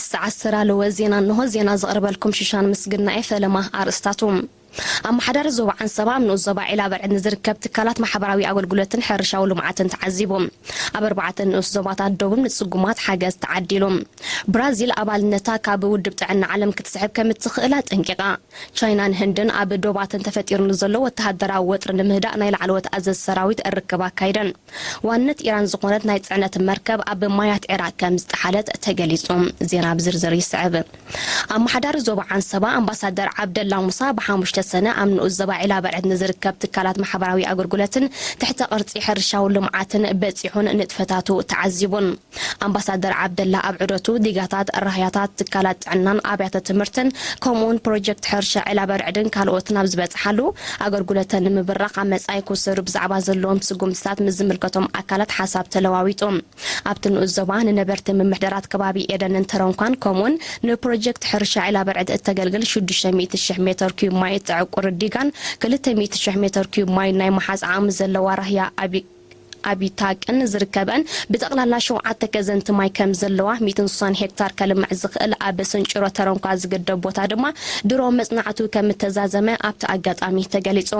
ሰዓት ሰራለወ ዜና እንሆ። ዜና ዘቕርበልኩም ሽሻን ምስግና እየ። ፈለማ ኣርእስታቱ። ኣመሓዳሪ ዞባ ዓንሰባ ኣብ ንኡስ ዞባ ዒላ በርዕድ ንዝርከብ ትካላት ማሕበራዊ ኣገልግሎትን ሕርሻዊ ልምዓትን ተዓዚቡ። ኣብ ኣርባዕተ ንኡስ ዞባታት ደቡብ ንጽጉማት ሓገዝ ተዓዲሉ። ብራዚል ኣባልነታ ካብ ውድብ ጥዕና ዓለም ክትስሕብ ከም እትኽእል ኣጠንቂቓ። ቻይናን ህንድን ኣብ ዶባተን ተፈጢሩ ንዘሎ ወተሃደራዊ ወጥሪ ንምህዳእ ናይ ላዕለዎት ኣዘዝ ሰራዊት ርክብ ኣካይደን። ዋንነት ኢራን ዝኾነት ናይ ጽዕነት መርከብ ኣብ ማያት ዒራቕ ከም ዝጠሓለት ተገሊጹ። ዜና ብዝርዝር ይስዕብ። ኣመሓዳሪ ዞባ ዓንሰባ ኣምባሳደር ዓብደላ ሙሳ ብሓሙሽተ ሰነ ኣብ ንኡስ ዞባ ዒላ በርዕድ ንዝርከብ ትካላት ማሕበራዊ ኣገልግሎትን ትሕተ ቅርጺ ሕርሻዊ ልምዓትን በጺሑን ንጥፈታቱ ተዓዚቡን። ኣምባሳደር ዓብደላ ኣብ ዑደቱ ዲጋታት፣ ራህያታት፣ ትካላት ጥዕናን ኣብያተ ትምህርትን ከምኡውን ፕሮጀክት ሕርሻ ዒላ በርዕድን ካልኦትን ኣብ ዝበጽሓሉ ኣገልግሎተን ንምብራኽ ኣብ መጻኢ ክውሰዱ ብዛዕባ ዘለዎም ስጉምትታት ምስ ዝምልከቶም ኣካላት ሓሳብ ተለዋዊጡ። ኣብቲ ንኡስ ዞባ ንነበርቲ ምምሕዳራት ከባቢ ኤደንን ተረንኳን ከምኡውን ንፕሮጀክት ሕርሻ ዒላ በርዕድ እተገልግል ሽዱሽተ ሚእቲ ሽሕ ሜተር ኪዩብ ማይ እተዕቁር ዲጋን ክልተ ሚእቲ ሽሕ ሜተር ኪዩብ ማይ ናይ መሓዝ ዓቕሚ ዘለዋ ራህያ ኣብ ኣብ ኢታቅን ዝርከበን ብጠቕላላ ሸውዓተ ከዘንቲ ማይ ከም ዘለዋ፣ ሚእትን ስሳን ሄክታር ከልምዕ ዝኽእል ኣብ ስንጭሮ ተረንኳ ዝግደብ ቦታ ድማ ድሮ መጽናዕቱ ከም እተዛዘመ ኣብቲ ኣጋጣሚ ተገሊጹ።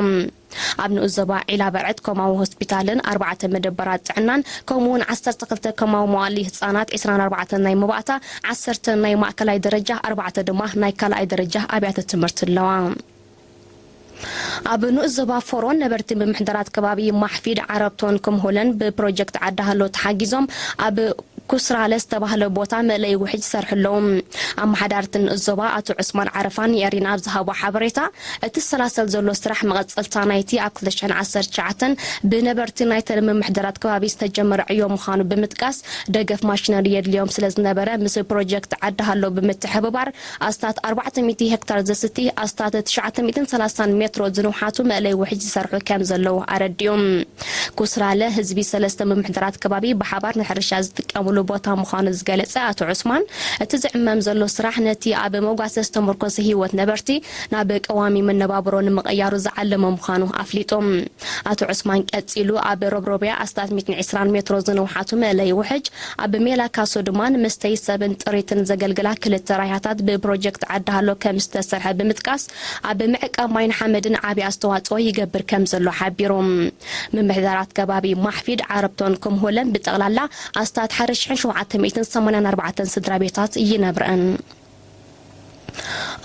ኣብ ንኡስ ዞባ ዒላ በርዕድ ኮማዊ ሆስፒታልን ኣርባዕተ መደበራት ጥዕናን ከምኡውን ዓሰርተ ክልተ ኮማዊ መዋሊ ህጻናት፣ ዕስራን ኣርባዕተን ናይ መባእታ፣ ዓሰርተ ናይ ማእከላይ ደረጃ፣ ኣርባዕተ ድማ ናይ ካልኣይ ደረጃ ኣብያተ ትምህርቲ ኣለዋ። ኣብ ንኡስ ዞባ ፎሮን ነበርቲ ምምሕዳራት ከባቢ ማሕፊድ ዓረብቶን ክምሁለን ብፕሮጀክት ዓዲ ሃሎ ተሓጊዞም ኣብ ኩስራለ ዝተባህለ ቦታ መእለይ ውሕጅ ይሰርሑ ኣለዉ። ኣመሓዳርቲ ንኡስ ዞባ ኣቶ ዑስማን ዓረፋ ንኤሪና ኣብ ዝሃቦ ሓበሬታ፣ እቲ ዝሰላሰል ዘሎ ስራሕ መቐጸልታ ናይቲ ኣብ ክልተ ሽሕን ዓሰርተ ትሽዓተን ብነበርቲ ናይተን ምምሕዳራት ከባቢ ዝተጀመረ ዕዮ ምዃኑ ብምጥቃስ፣ ደገፍ ማሽነሪ የድልዮም ስለ ዝነበረ፣ ምስ ፕሮጀክት ዓዲ ሃሎ ብምትሕብባር፣ ኣስታት ኣርባዕተ ሚእቲ ሄክታር ዘስቲ ኣስታት ትሽዓተ ሚእትን ሰላሳን ሜትሮ ዝንውሓቱ መእለይ ውሕጅ ዝሰርሑ ከም ዘለዉ ኣረዲኡ። ኩስራለ ህዝቢ ሰለስተ ምምሕዳራት ከባቢ ብሓባር ንሕርሻ ዝጥቀምሉ ቦታ ምዃኑ ዝገለጸ ኣቶ ዑስማን፣ እቲ ዝዕመም ዘሎ ስራሕ ነቲ ኣብ መጓሰ ዝተመርኮሰ ህይወት ነበርቲ ናብ ቀዋሚ መነባብሮ ንምቕያሩ ዝዓለመ ምዃኑ ኣፍሊጡ። ኣቶ ዑስማን ቀጺሉ፣ ኣብ ሮብሮብያ ኣስታት ሚእትን ዕስራን ሜትሮ ዝንውሓቱ መእለይ ውሕጅ ኣብ ሜላ ካሶ ድማ ንመስተይ ሰብን ጥሪትን ዘገልግላ ክልተ ራያታት ብፕሮጀክት ዓዲ ሃሎ ከም ዝተሰርሐ ብምጥቃስ፣ ኣብ ምዕቃብ ማይን ሓመድን ዓቢ ኣስተዋጽኦ ይገብር ከም ዘሎ ሓቢሩ። ምምሕዳራት ከባቢ ማሕፊድ፣ ዓረብቶን ክምሁለን ብጠቕላላ ኣስታት ሓደ ሽሕን ሸውዓተ ሚእትን ሰማንያን ኣርባዕተን ስድራ ቤታት ይነብረን።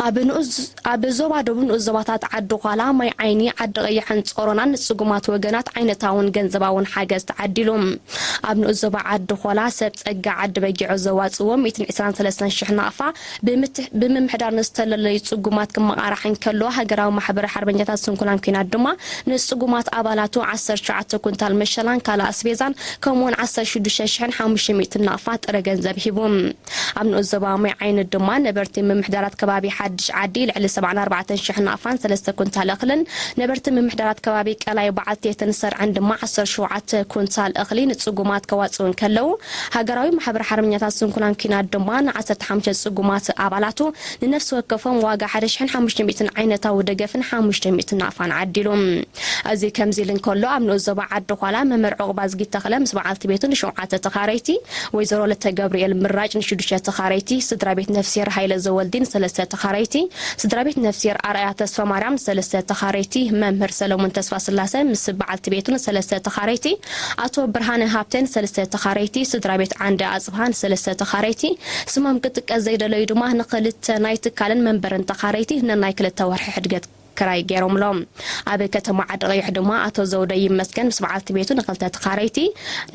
ኣብ ንኡስ-፣ ኣብ ዞባ ደቡብ ንኡስ ዞባታት ዓዲ ዃላ፣ ማይ ዓይኒ፣ ዓዲ ቀይሕን ጾሮናን ንጽጉማት ወገናት ዓይነታውን ገንዘባውን ሓገዝ ተዓዲሉ። ኣብ ንኡስ ዞባ ዓዲ ኾላ ሰብ ጸጋ ዓዲ በጊዖ ዘዋጽዎ ሚእትን ዕስራን ሰለስተን ሽሕ ናቕፋ ብምትሕ-፣ ብምምሕዳር ንዝተለለዩ ጽጉማት ክመቓራሕ እንከሎ፣ ሃገራዊ ማሕበር ሓርበኛታት ስንኩላን ኲናት ድማ ንጽጉማት ኣባላቱ ዓሰርተ ትሽዓተ ኩንታል መሸላን ካልእ ኣስቤዛን ከምኡውን ዓሰርተ ሽዱሽተ ሽሕን ሓሙሽተ ሚእትን ናቕፋ ጥረ ገንዘብ ሂቡ። ኣብ ንኡስ ዞባ ማይ ዓይኒ ድማ ነበርቲ ምምሕዳራት ከባቢ ሓድሽ ዓዲ ልዕሊ ሰብዓን ኣርባዕተን ሽሕ ናቕፋን ሰለስተ ኩንታል እኽልን፣ ነበርቲ ምምሕዳራት ከባቢ ቀላይ በዓልቴትን ሰርዕን ድማ ዓሰርተ ሸውዓተ ኩንታል እኽሊ ንጽጉማት ከዋጽኡ እንከለዉ፣ ሃገራዊ ማሕበር ሓርበኛታት ስንኩላን ኲናት ድማ ንዓሰርተ ሓሙሽተ ጽጉማት ኣባላቱ ንነፍሲ ወከፎም ዋጋ ሓደ ሽሕን ሓሙሽተ ሚእትን ዓይነታዊ ደገፍን ሓሙሽተ ሚእትን ናቕፋን ዓዲሉ። እዚ ከምዚ ኢሉ እንከሎ፣ ኣብ ንኡስ ዞባ ዓዲ ዃላ መምህር ዑቕባዝጊ ተኽለ ምስ በዓልቲ ቤቱ ንሸውዓተ ተኻረይቲ፣ ወይዘሮ ለተ ገብርኤል ምራጭ ንሽዱሽተ ተኻረይቲ፣ ስድራ ቤት ነፍስሄር ሃይለ ዘወልዲ ንሰለስተ ተኻረይቲ፣ ስድራ ቤት ነፍስሄር ኣርኣያ ተስፋ ማርያም ንሰለስተ ተኻረይቲ፣ መምህር ሰለሙን ተስፋ ስላሰ ምስ በዓልቲ ቤቱ ንሰለስተ ተኻረይቲ፣ ኣቶ ብርሃነ ሃብተ ንሰለስተ ተኻረይቲ፣ ስድራ ቤት ዓንደ ኣጽብሃ ንሰለስተ ተኻረይቲ፣ ስሞም ክጥቀስ ዘይደለዩ ድማ ንኽልተ ናይ ትካልን መንበርን ተኻረይቲ ነናይ ክልተ ወርሒ ሕድገት ክራይ ገይሮምሎም። ኣብ ከተማ ዓዲ ቀይሕ ድማ ኣቶ ዘውደ ይመስገን ምስ በዓልቲ ቤቱ ንክልተ ተኻረይቲ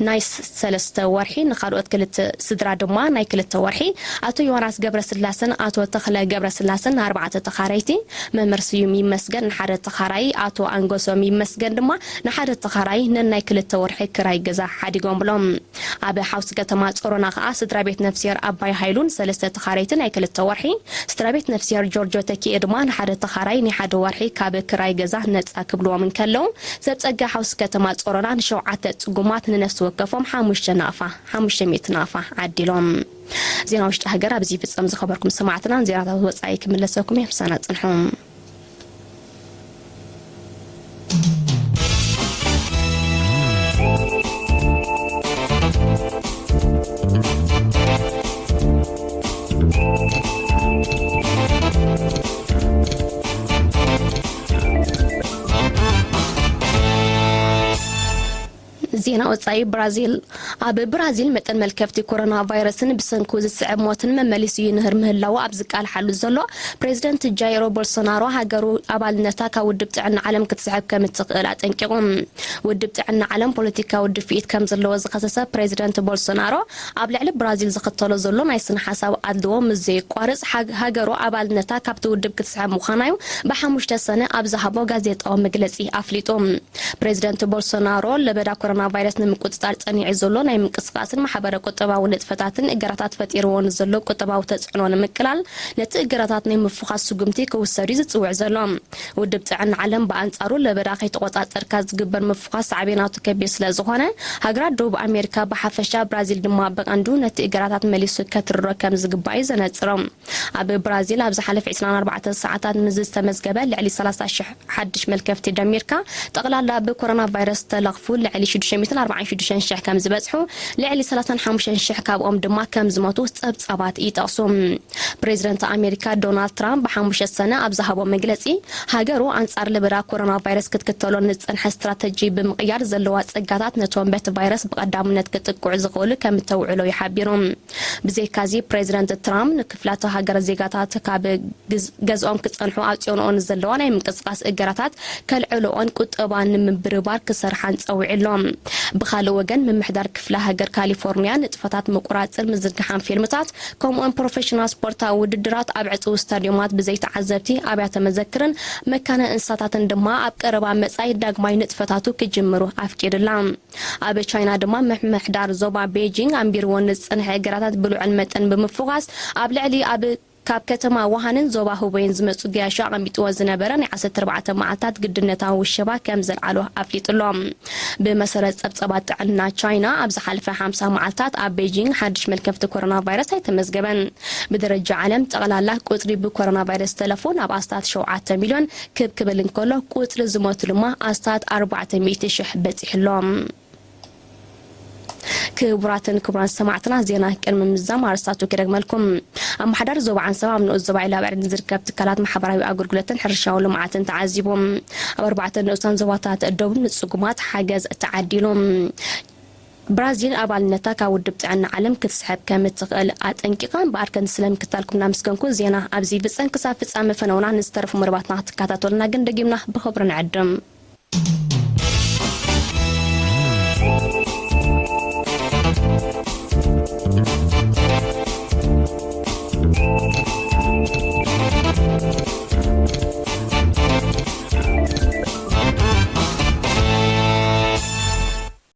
ናይ ስ-፣ ሰለስተ ወርሒ፣ ንካልኦት ክልተ ስድራ ድማ ናይ ክልተ ወርሒ፣ ኣቶ ዮናስ ገብረስላሰን ኣቶ ተኽለ ገብረስላሰን ንኣርባዕተ ተኻረይቲ፣ መምህር ስዩም ይመስገን ንሓደ ተኻራይ፣ ኣቶ ኣንገሶም ይመስገን ድማ ንሓደ ተኻራይ ነናይ ክልተ ወርሒ ክራይ ገዛ ሓዲጎምሎም። ኣብ ሓውሲ ከተማ ጾሮና ከኣ ስድራ ቤት ነፍስሄር ኣባይ ሃይሉን ሰለስተ ተኻረይቲ ናይ ክልተ ወርሒ፣ ስድራ ቤት ነፍስሄር ጆርጆ ተኪኤ ድማ ንሓደ ተኻራይ ናይ ሓደ ወርሒ ካብ ክራይ ገዛ ነጻ ክብልዎም እንከለዉ፣ ሰብ ጸጋ ሓውሲ ከተማ ጾሮና ንሸውዓተ ጽጉማት ንነፍሲ ወከፎም ሓሙሽተ ናቕፋ፣ ሓሙሽተ ሚእቲ ናቕፋ ዓዲሎም። ዜና ውሽጢ ሃገር ኣብዚ ይፍጸም። ዝኸበርኩም ሰማዕትና፣ ዜናታት ወጻኢ ክምለሰኩም እየ። ምሳና ጽንሑ። ዜና ወጻኢ። ብራዚል። ኣብ ብራዚል መጠን መልከፍቲ ኮሮና ቫይረስን ብሰንኩ ዝስዕብ ሞትን መመሊሱ ይንህር ምህላዉ ኣብ ዝቃልሓሉ ዘሎ፣ ፕሬዚደንት ጃይሮ ቦልሶናሮ ሃገሩ ኣባልነታ ካብ ውድብ ጥዕና ዓለም ክትስሕብ ከም እትኽእል ኣጠንቂቑ። ውድብ ጥዕና ዓለም ፖለቲካዊ ድፍኢት ከም ዘለዎ ዝኸሰሰ ፕሬዚደንት ቦልሶናሮ፣ ኣብ ልዕሊ ብራዚል ዝኽተሎ ዘሎ ናይ ስነ ሓሳብ ኣድልዎ ምስ ዘየቋርጽ፣ ሃግ-፣ ሃገሩ ኣባልነታ ካብቲ ውድብ ክትስሕብ ምዃናዩ ብሓሙሽተ ሰነ ኣብ ዝሃቦ ጋዜጣዊ መግለጺ ኣፍሊጡ። ፕሬዚደንት ቦልሶናሮ ለበዳ ኮሮና ቫይረስ ንምቁጽጻር ጸኒዑ ዘሎ ናይ ምንቅስቃስን ማሕበረ ቁጠባዊ ንጥፈታትን እገራታት ፈጢርዎ ንዘሎ ቁጠባዊ ተጽዕኖ ንምቅላል፣ ነቲ እገራታት ናይ ምፍዃስ ስጉምቲ ክውሰድ እዩ ዝጽውዕ ዘሎ። ውድብ ጥዕና ዓለም ብኣንጻሩ ለበዳ ከይተቆጻጸርካ ዝግበር ምፍዃስ ሳዕቤናቱ ከቢድ ስለ ዝኾነ፣ ሃገራት ደቡብ ኣሜሪካ ብሓፈሻ፣ ብራዚል ድማ ብቐንዱ ነቲ እገራታት መሊሱ ከትርሮ ከም ዝግባእ እዩ ዘነጽሮ። ኣብ ብራዚል ኣብ ዝሓለፈ ዕስራን ኣርባዕተን ሰዓታት ምስ ዝተመዝገበ ልዕሊ ሰላሳ ሽሕ ሓድሽ መልከፍቲ ደሚርካ፣ ጠቕላላ ብኮሮና ቫይረስ ዝተለኽፉ ልዕሊ ሽዱሽተ ሚእትን ኣርባዓን ሽዱሽተን ሽሕ ከም ዝበጽሑ፣ ልዕሊ ሰላሳን ሓሙሽተን ሽሕ ካብኦም ድማ ከም ዝሞቱ ጸብጻባት ይጠቕሱ። ፕሬዚደንት ኣሜሪካ ዶናልድ ትራምፕ ብሓሙሽተ ሰነ ኣብ ዝሃቦ መግለጺ፣ ሃገሩ ኣንጻር ለበዳ ኮሮና ቫይረስ ክትክተሎ ንዝጸንሐ ስትራተጂ ብምቕያር፣ ዘለዋ ጸጋታት ነቶም በቲ ቫይረስ ብቐዳምነት ክጥቅዑ ዝኽእሉ ከም እተውዕሎ እዩ ሓቢሩ። ብዘይካዚ፣ ፕሬዚደንት ትራምፕ ንክፍላተ ሃገር ዜጋታት ካብ ግዝ-፣ ገዝኦም ክጸንሑ ኣውጺኦንኦ ንዘለዋ ናይ ምንቅስቃስ እገራታት ከልዕልኦን ቁጠባ ንምብርባር ክሰርሓን ጸዊዑ ኣሎ። ብኻልእ ወገን፣ ምምሕዳር ክፍለ ሃገር ካሊፎርኒያ ንጥፈታት ምቁራጽን ምዝርጋሓን ፊልምታት፣ ከምኡውን ፕሮፌሽናል ስፖርታዊ ውድድራት ኣብ ዕጽው ስታድዮማት ብዘይተዓዘብቲ ኣብያተ መዘክርን መካነ እንስሳታትን ድማ ኣብ ቀረባ መጻኢ ዳግማይ ንጥፈታቱ ክጅምሩ ኣፍቂዱላ። ኣብ ቻይና ድማ ምምሕዳር ዞባ ቤጂንግ ኣንቢርዎ ንዝጸንሐ እገራታት ብልዑል መጠን ብምፍዃስ፣ ኣብ ልዕሊ ኣብ ካብ ከተማ ውሃንን ዞባ ሁቤይን ዝመጹ ገያሾ ኣቐሚጥዎ ዝነበረ ናይ ዓሰርተ ኣርባዕተ መዓልታት ግድነታዊ ውሸባ ከም ዘልዓሎ ኣፍሊጡ ኣሎ። ብመሰረት ጸብጻባት ጥዕና ቻይና፣ ኣብ ዝሓለፈ ሓምሳ መዓልታት ኣብ ቤጂንግ ሓድሽ መልከፍቲ ኮሮና ቫይረስ ኣይተመዝገበን። ብደረጃ ዓለም፣ ጠቕላላ ቁጽሪ ብኮሮና ቫይረስ ዝተለፉ ናብ ኣስታት ሸውዓተ ሚልዮን ክብ ክብል እንከሎ፣ ቁጽሪ ዝሞቱ ድማ ኣስታት ኣርባዕተ ሚእቲ ሽሕ በጺሑ ኣሎ። ክቡራትን ክቡራን ሰማዕትና፣ ዜና ቅድሚ ምዛም ኣርስታቱ ክደግመልኩም። ኣመሓዳሪ ዞባ ዓንሰባ ኣብ ንኡስ ዞባ ኢሉ ኣብ ዕርዲ ዝርከብ ትካላት ማሕበራዊ ኣገልግሎትን ሕርሻዊ ልምዓትን ተዓዚቡ። ኣብ ኣርባዕተ ንኡሳን ዞባታት ደቡብ ንጽጉማት ሓገዝ ተዓዲሉ። ብራዚል ኣባልነታ ካብ ውድብ ጥዕና ዓለም ክትስሕብ ከም እትኽእል ኣጠንቂቓ። እምበኣር፣ ከምቲ ስለ ምክታልኩም እናመስገንኩ፣ ዜና ኣብዚ ይብጸን። ክሳብ ፍጻመ ፈነውና ንዝተረፉ መደባትና ክትከታተሉና ግን ደጊምና ብኽብሪ ንዕድም።